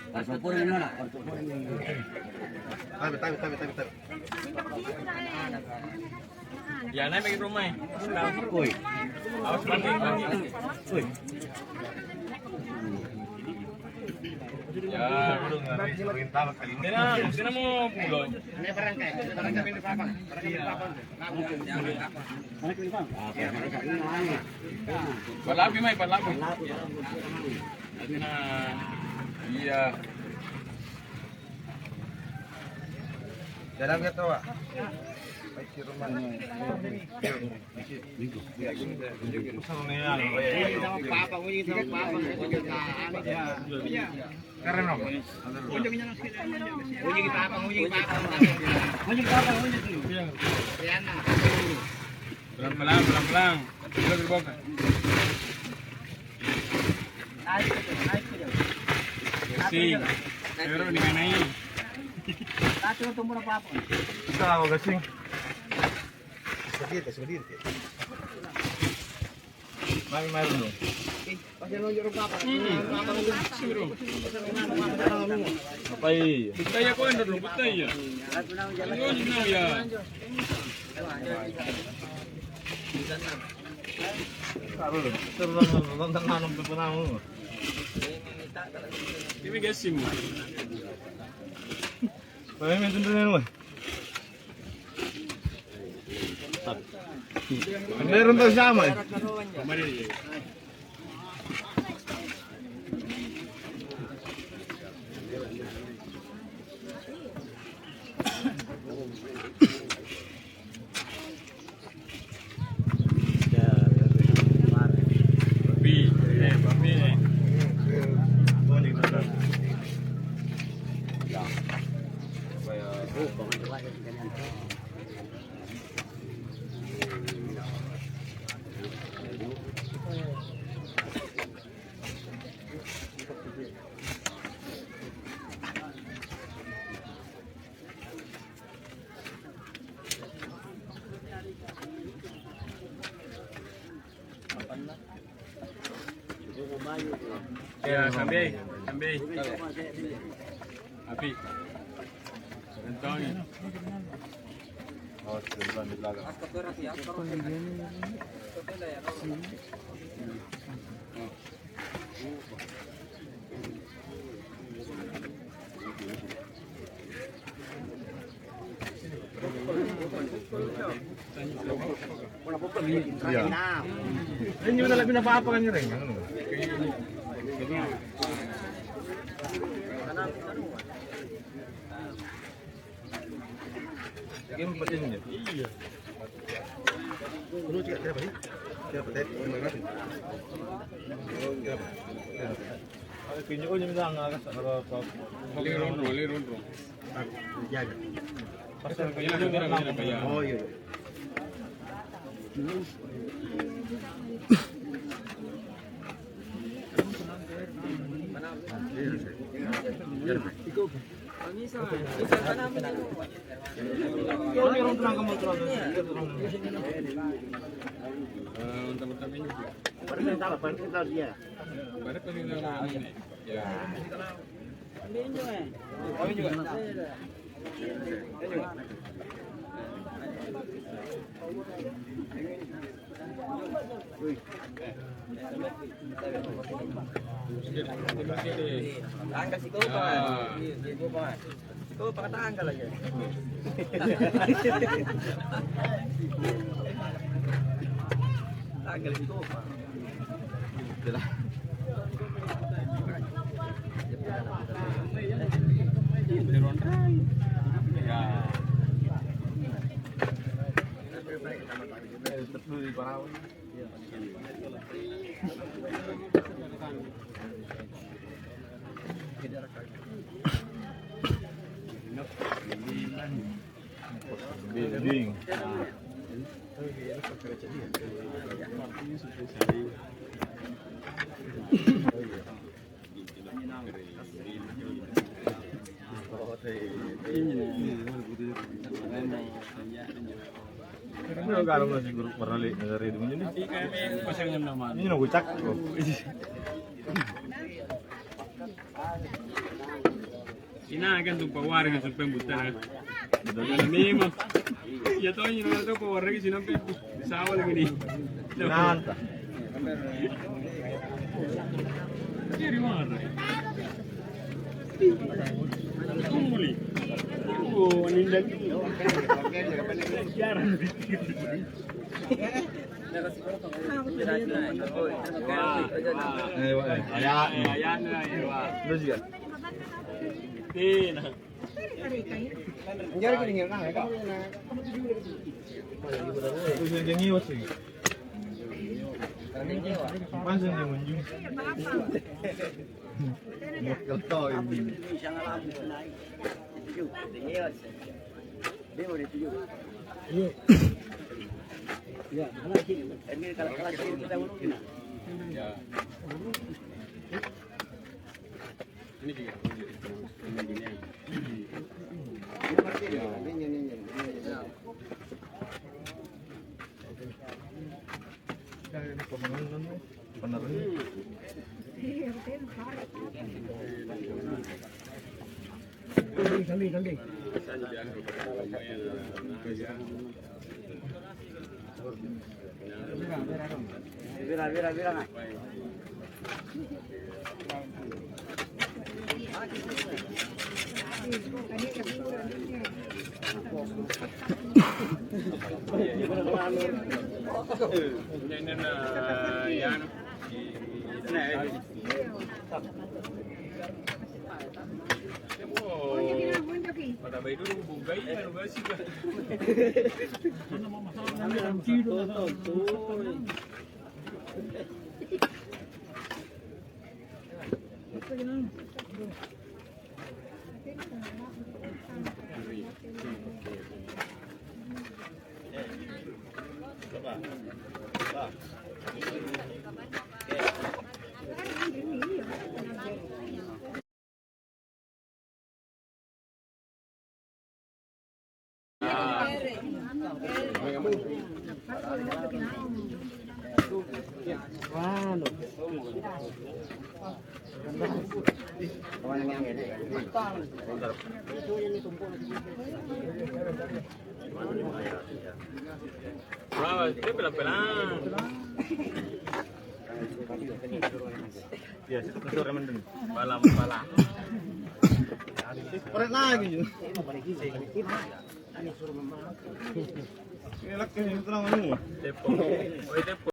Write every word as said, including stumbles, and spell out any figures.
Tabe, tabe, tabe, tabe, tabe. Ya, naik lagi rumah. Woi. Awas, mati, mati. Woi. Ya, belum habis, perintah kali ini. Sini, sini mau pulang. Palapi, mai, palapi. Nah, iya. Jalan ke toa. Baik, di rumah. Karena apa? Pelan-pelan, pelan-pelan. Dulu, dulu, Bang. Gasing. Pero di mana ini? Tahu tuh murah apa? Tahu, gasing. Sedih, sedih. Mari, mari dulu. Apa iya? Ini, ini, ya. Taruh dulu. Terus, terus, terus, terus, terus, terus. Ini gasing. Meron tau sama, eh. Ya, sambil, sambil. Api. Rentongi. Awas, pelan di belakang. Iya. Ini udah lebih apa-apa kan, Reng? Iya. Dulu cek, kenapa sih? Kenapa, Ted? Kenapa? Kenapa? Ada tunjuk aja, misalnya, agak sabar apa. Lirong, lirong. Jaga. Pasal. Iya, iya, iya. Oh, iya. Tanggal sikopa. Sikopa tanggal aja. Tanggal sikopa. Ya. Building. Ini no gocak. Inai kan tu pawarang sumpeng buttara. Memang. Iya tonji, nomor tu pawarang sinampeng. Sawa lagi ni. Nanta. Kiri mana? Tunggu li. Oh, nindan. Jarang. Ayo, ayo. Ayo, ayo. Terus ya. Tina. Terus yang ngiwas sih. Pasang dia manjung. Mokkel tau ini. Bravo, stai pelan-pelan. Iya, satu sore mending. Pala-pala. Ore' lagi, Ju. Ini lagi, ini tenang, anu. Teppo. Oi, teppo.